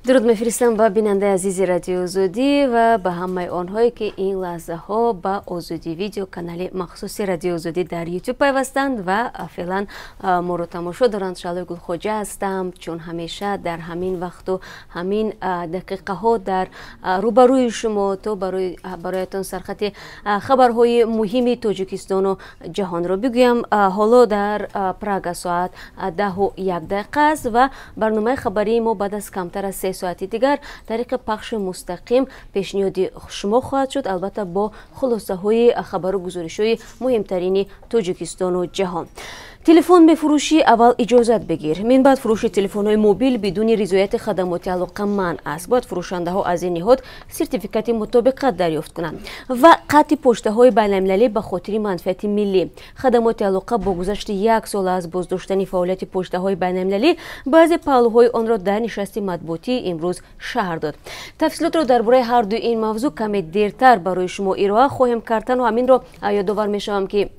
Дуруд мефиристам ба бинандаи азизи Радиои Озодӣ ва ба ҳамаи онҳое, ки ин лаҳзаҳо ба Озодӣ Видео, канали махсуси Радиои Озодӣ дар Ютуб, пайвастанд ва феълан моро тамошо доранд. Шаълои Гулхоҷа ҳастам. Чун ҳамеша дар ҳамин вақту ҳамин дақиқаҳо дар рӯбарӯи шумо, то бароятон сархати хабарҳои муҳими Тоҷикистону ҷаҳонро бигӯям. Ҳоло дар Прага соат 10:01 аст ва барномаи хабарии мо баъд аз камтар аз 3 соати дигар тариқи пахши мустақим пешниҳоди шумо хоҳад шуд, албатта бо хулосаҳои хабару гузоришҳои муҳимтарини Тоҷикистону ҷаҳон. Телефон мефурӯшӣ, аввал иҷозат бигир. Минбаъд фурӯши телефонҳои мобил бидуни ризояти хадамоти алоқа манъ аст. Бояд фурӯшандаҳо аз ин ниҳод сертификати мутобиқат дарёфт кунанд. Ва қатъи поштаҳои байналмилалӣ ба хотири манфиати миллӣ. Хадамоти алоқа бо гузашти як сол аз боздоштани фаъолияти поштаҳои байналмилалӣ баъзе паҳлӯҳои онро дар нишасти матбуотии имрӯз шарҳ дод. Тафсилотро дар бораи ҳар дуи ин мавзӯъ каме дертар барои шумо ироа хоҳем кард. Танҳо ҳаминро ёдовар мешавам, ки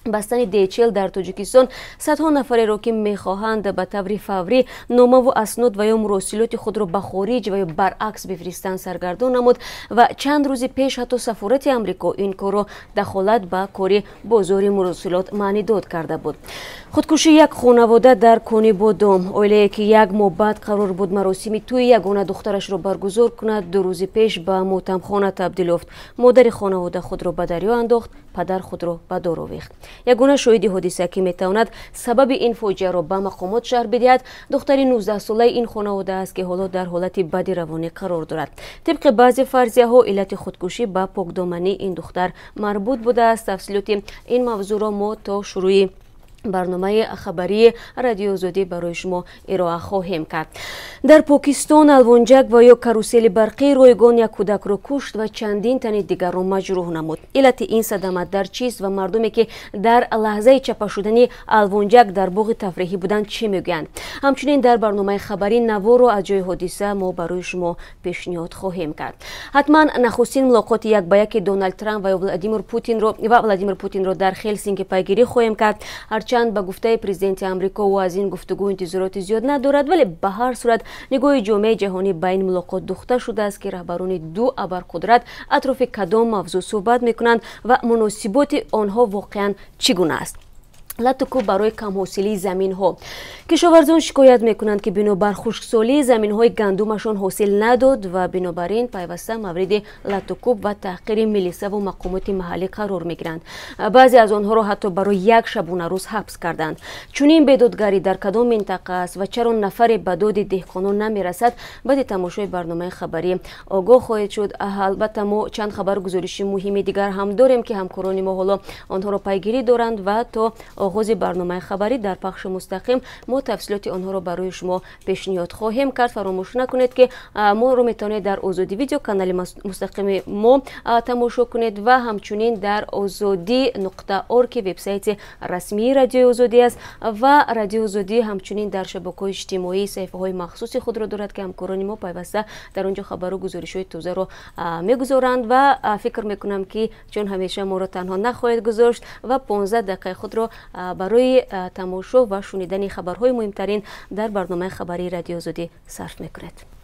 бастани DHL дар Тоҷикистон садҳо нафареро, ки мехоҳанд ба таври фаврӣ номаву аснод ва ё муросилоти худро ба хориҷ ва ё баръакс бифиристанд, саргардон намуд. Ва чанд рӯзи пеш ҳатто сафорати Амрико ин корро дахолат ба кори бозори муросилот маънидод карда буд. Худкушии як хонавода дар Конибодом. Оилае, ки як моҳ баъд қарор буд маросими тӯи ягона духтарашро баргузор кунад, 2 рӯзи пеш ба мотамхона табдил ёфт. Модари хонавода худро ба дарё андохт, падар худро ба дор овехт. Ягона шоҳиди ҳодиса, ки метавонад сабаби ин фоҷиаро ба мақомот шарҳ бидиҳад, духтари 19-солаи ин хонавода аст, ки ҳоло дар ҳолати бади равонӣ қарор дорад. Тибқи баъзе фарзияҳо, иллати худкушӣ ба покдомании ин духтар марбут будааст. Тафсилоти ин мавзӯъро мо то шурӯи барномаи хабарии Радиои Озодӣ барои шумо ироа хоҳем кард. Дар Покистон алвонҷак ва ё карусели барқии ройгон як кӯдакро кушт ва чандин тани дигарро маҷрӯҳ намуд. Иллати ин садама дар чист ва мардуме, ки дар лаҳзаи чапа шудани алвонҷак дар боғи тафриҳӣ буданд, чӣ мегӯянд? Ҳамчунин дар барномаи хабарӣ наворо аз ҷои ҳодиса мо барои шумо пешниҳод хоҳем кард. Ҳатман нахустин мулоқоти як ба яки Доналд Трамп ва Владимир Путинро дар Хелсинки пайгирӣ хоҳем кард. Ҳарчанд ба гуфтаи президенти Амрико, ӯ аз ин гуфтугӯ интизороти зиёд надорад, вале ба ҳар сурат нигоҳи ҷомеаи ҷаҳонӣ ба ин мулоқот духта шудааст, ки раҳбарони ду абарқудрат атрофи кадом мавзӯъ суҳбат мекунанд ва муносиботи онҳо воқеан чӣ гуна аст. Латукӯб барои камҳосилии заминҳо. Кишоварзон шикоят мекунанд, ки бинобар хушксолӣ заминҳои гандумашон ҳосил надод ва бинобар ин пайваста мавриди латукӯб ва таҳқири милисаву мақомоти маҳаллӣ қарор мегиранд. Баъзе аз онҳоро ҳатто барои як шабонарӯз ҳабс карданд. Чунин бедодгарӣ дар кадом минтақа аст ва чаро нафаре ба доди деҳқонон намерасад? Баъди тамошои барномаи хабарӣ огоҳ хоҳед шуд. Албатта, мо чанд хабару гузориши муҳими дигар ҳам дорем, ки ҳамкорони мо ҳоло онҳоро пайгирӣ доранд ва то оғози барномаи хабарӣ дар пахши мустақим мо тафсилоти онҳоро барои шумо пешниҳод хоҳем кард. Фаромӯш накунед, ки моро метавонед дар Озодӣ Видео, канали мустақими мо, тамошо кунед ва ҳамчунин дар озодӣ.орг, ки вебсайти расмии Радиои Озодӣ аст. Ва Радиои Озодӣ ҳамчунин дар шабакаҳои иҷтимоӣ саҳифаҳои махсуси худро дорад, ки ҳамкорони мо пайваста дар он ҷо хабару гузоришҳои тозаро мегузоранд. Ва фикр мекунам, ки чун ҳамеша моро танҳо нахоҳед гузошт ва 15 дақиқаи худро барои тамошо ва шунидани хабарҳои муҳимтарин дар барномаи хабарии Радиои Озодӣ сарф мекунед.